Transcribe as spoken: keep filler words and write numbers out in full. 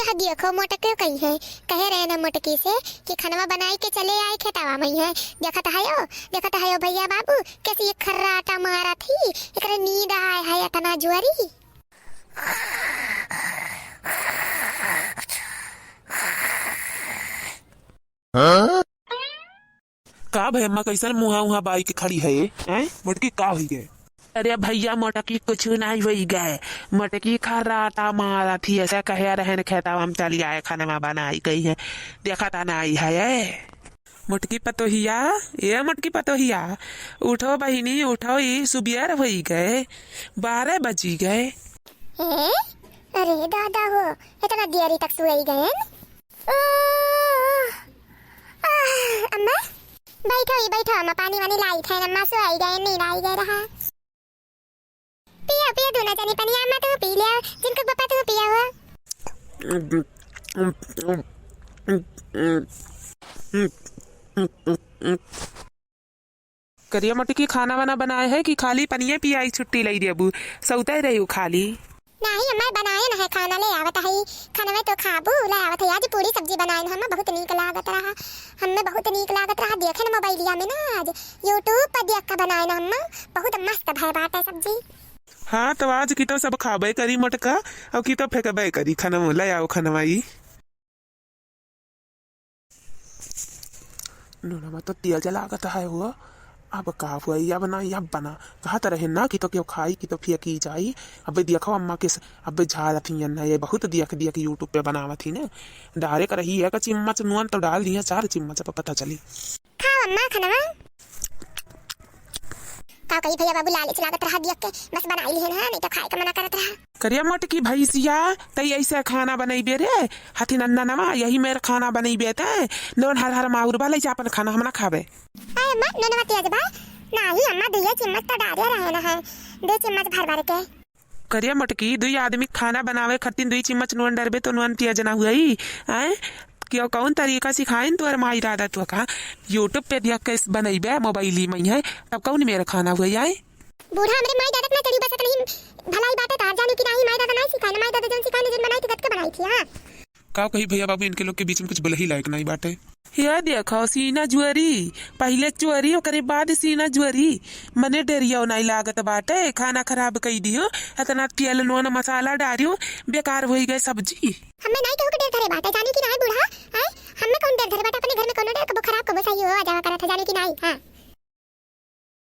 हाँ, देखो मोटकी कही है, कहे रहे ना मोटकी से कि खनवा बनाई के चले आए खेतवा मइहाँ। देखत हयो, देखत हयो भइया बाबू, कैसे ये खर्राटा मारत ही, एकरे नींद आए है इतना जोरी। का भई अम्मा, कैसन मुँहा उहाँ बाई के खड़ी है? हैं? मोटकी का होई गए? अरे भइया, मोटकी कुछ नाहीं होई गए। मोटकी खर्राटा मारत ही, ऐसे कहे रहन खेतवा हम चली आए, खनवा बनाई गई है। देखत नाहीं है, ए? मोटकी पतोहिया, ए मोटकी पतोहिया, उठो बहिनी, उठो, ई सुबियर होई गए, बारह बजी गए। ए? अरे दादा हो, इतना देरी तक सोई गए? ओ, आह, अम्मा, बैठो ही बैठो, अम्मा पानी वानी लाई थे, अम्मा सोई गए, नींद आई गए रहा। पिया, पिया, दूना जनी पनिया, अम्मा तू पी लिया, जिनको पापा तू पिया हो। करिया मोटकी खाना वाना बनाए है कि खाली पनिये पियाई छुट्टी लई देबू? सौते रही खाली। नाहीं अम्मा, बनाए न है खाना, ले आवत है, खानवे तो खाबू, ले आवत है। आज पूरी सब्जी बनाए न हम, बहुत नीक लागत रहा, हमें बहुत नीक लागत रहा। देखे न मोबाइलिया में ना, आज YouTube पर देख के बनाए न हम, बहुत मस्त भय बाटे सब्जी। हाँ, तो आज की तो सब खाबे करी मोटका, और की तो फेंकबे करी खनवा, ले आओ खनवा ई। नूनमा तो तेज लागत है हो। अब का हुआ, या बना, या बना। कहत रहे ना कि तो केहू खाई कि तो फेंकी जाई। अबे देखो अम्मा के स-, अबे झाड़त ही ना, ये बहुत देख देख YouTube पे बनावत ही ने। डारे कर रही है का चिम्मच नून तो डाल दिया, चार चिम्मच अब पता चली। खाओ अम्मा खनवा। का कही भइया बाबू, लालच लागत रहा देख के, बस बनाई लिहन हा, नहीं तो खाए के मना करत रहा। करिया मोटकी भैंसिया, तई ऐसे खाना बनैबे रे, हथी नंदनवा, यही मेर खाना बनैबे ते, नोन हर हर माउर बा, ले जा अपन खाना, हम ना खाबे। अरे अम्मा, नोनवा तेज बा, नाही अम्मा, दुइये चिम्मच तो डारे रहे ना है, दो चिम्मच भर भर के। करिया मोटकी, दुई आदमी खाना बनावे खातिर दुई चिम्मच नून डरबे तो नून तेज ना हुई, आय? क्यों, कौन तरीका सिखाइन तोर माई दादा तो का? YouTube पे देख के बनैबे मोबाइली में है, तब कौन मेर खाना हुई, आय? बूढ़ा हमरे माई दादा के ना चढ़ी, बस इतनी भलाई बाटे तार, जानी कि नाही, माई दादा नाही सिखाए ना, माई दादा जौन सिखाए ना, जौन बनाई थी, गत के बनाई थी, हाँ। का कही भइया बाबू, इनके लोग के बीच में कुछ बोलही लायक नाही बाटे। या देखो, सीना जुअरी, पहिले चोरी, ओकरे बाद सीना जुअरी। मने डेरियो नाही लागत बाटे, खाना खराब कई दियो, इतना तेल, नून, मसाला डारियो, बेकार होई गए सब्जी। हमें नाही केहू के डेर धरे बाटे, जानी कि नाही बूढ़ा, आय? हमें कौन डेर धरे बाटे, अपने घर में कौनो डेर कबो खराब, कबो सही हो जावा करत है, जानी कि नाही, हाँ।